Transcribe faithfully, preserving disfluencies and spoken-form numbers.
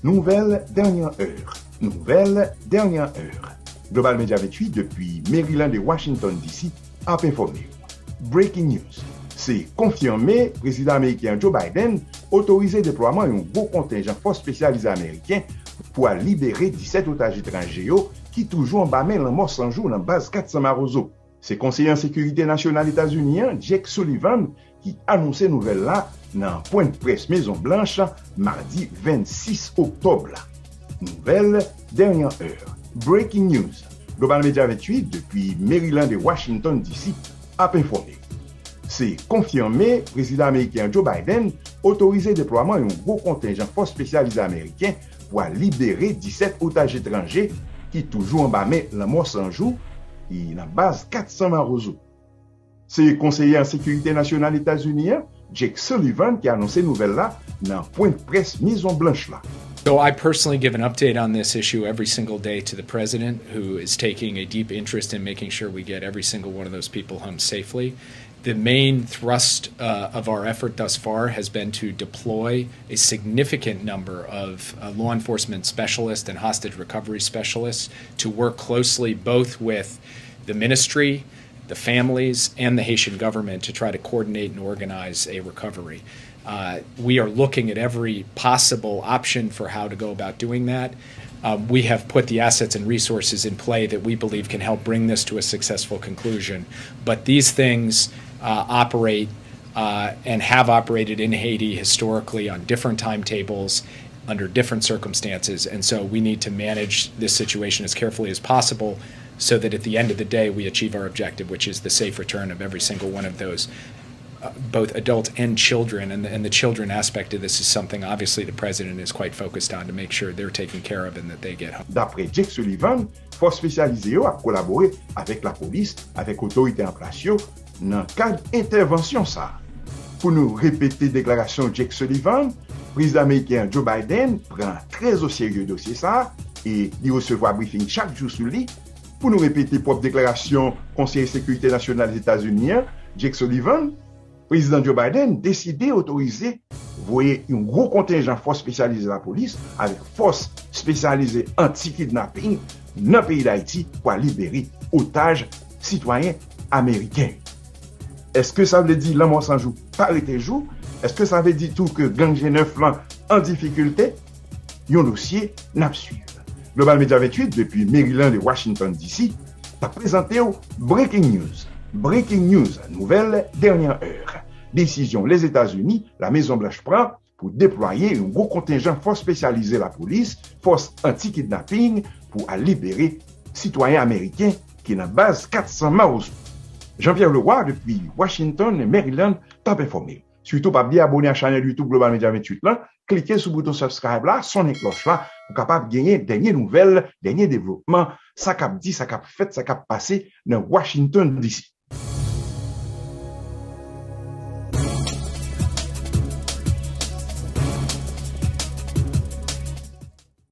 Nouvèl dènyè è. Nouvèl dènyè è. Global Media venntuit depi Maryland e Washington D C ap enfòme w. Breaking news. Se konfime prezidan ameriken an Joe Biden otorize deplwaman yon gwo kontenjan fòs espesyalize ameriken pou al libere disèt otaj etranje yo ki toujou anba men lanmò san jou nan baz kat san Mawozo. Se konseye an sekirite nasyonal Etazini an, Jake Sullivan, ki anonse nouvèl la nan pwen près Mezon Blanch, madi vennsis oktòb la. Nouvèl dènyè è. Breaking news. Global Media venntuit depi Maryland e Washington D C ap enfòme. Se konfime prezidan ameriken an Joe Biden otorize deplwaman yon gwo kontenjan fòs espesyalize ameriken pou al libere disèt otaj etranje ki toujou anba men lanmò san jou ki nan baz kat san Mawozo. Se konseye an sekirite nasyonal Etazini an, Jake Sullivan, ki anonse nouvèl la nan pwen près Mezon Blanch la. So I personally give an update on this issue every single day to the president, who is taking a deep interest in making sure we get every single one of those people home safely. The main thrust uh, of our effort thus far has been to deploy a significant number of uh, law enforcement specialists and hostage recovery specialists to work closely both with the ministry, the families, and the Haitian government to try to coordinate and organize a recovery. Uh, we are looking at every possible option for how to go about doing that. Um, we have put the assets and resources in play that we believe can help bring this to a successful conclusion. But these things uh, operate uh, and have operated in Haiti historically on different timetables under different circumstances. And so we need to manage this situation as carefully as possible so that at the end of the day we achieve our objective, which is the safe return of every single one of those uh, both adults and children, and the, and the children aspect of this is something obviously the president is quite focused on to make sure they're taken care of and that they get home. Dapre Jake Sullivan, fòs espesyalize yo ap kolabore avèk lapolis, avèk otorite an plas yo nan kad entèvansyon sa a. Pou nou repete deklarasyon Jake Sullivan, prezidan ameriken an Joe Biden pran trè o serye dosye sa a e li resevwa brifing chak jou sou li. Pou nou repete pwòp deklarasyon konseye sekirite nasyonal Etazini an, Jake Sullivan, prezidan Joe Biden deside otorize voye yon gwo kontenjan fòs espesyalize lapolis avèk fòs espesyalize anti-kidnaping nan peyi Dayiti pou al libere otaj sitwayen ameriken yo. Èske sa vle di lanmò san jou pa rete jou? Èske sa vle di tou ke gang G nèf lan an difikilte? Yon dosye n ap swiv. Global Media venntuit depi Maryland e Washington D C t ap prezante w Breaking News. Breaking News, nouvèl dènyè è. Desizyon Lèzetazini, La Mezon Blanch pran pou deplwaye yon gwo kontenjan fòs espesyalize lapolis, fòs anti-kidnaping pou al libere sitwayen ameriken ki nan baz kat san Mawozo. Jean-Pierre Leroy depi Washington, Maryland, t ap enfòme w. Sitou pa bliye abòne a chanèl YouTube Global Media venntuit lan, klike sou bouton subscribe la, sonnen klòch la pou kapab genyen dènye nouvèl, dènye devlopman, sa k ap di, sa k ap fèt, sa k ap pase nan Washington D C.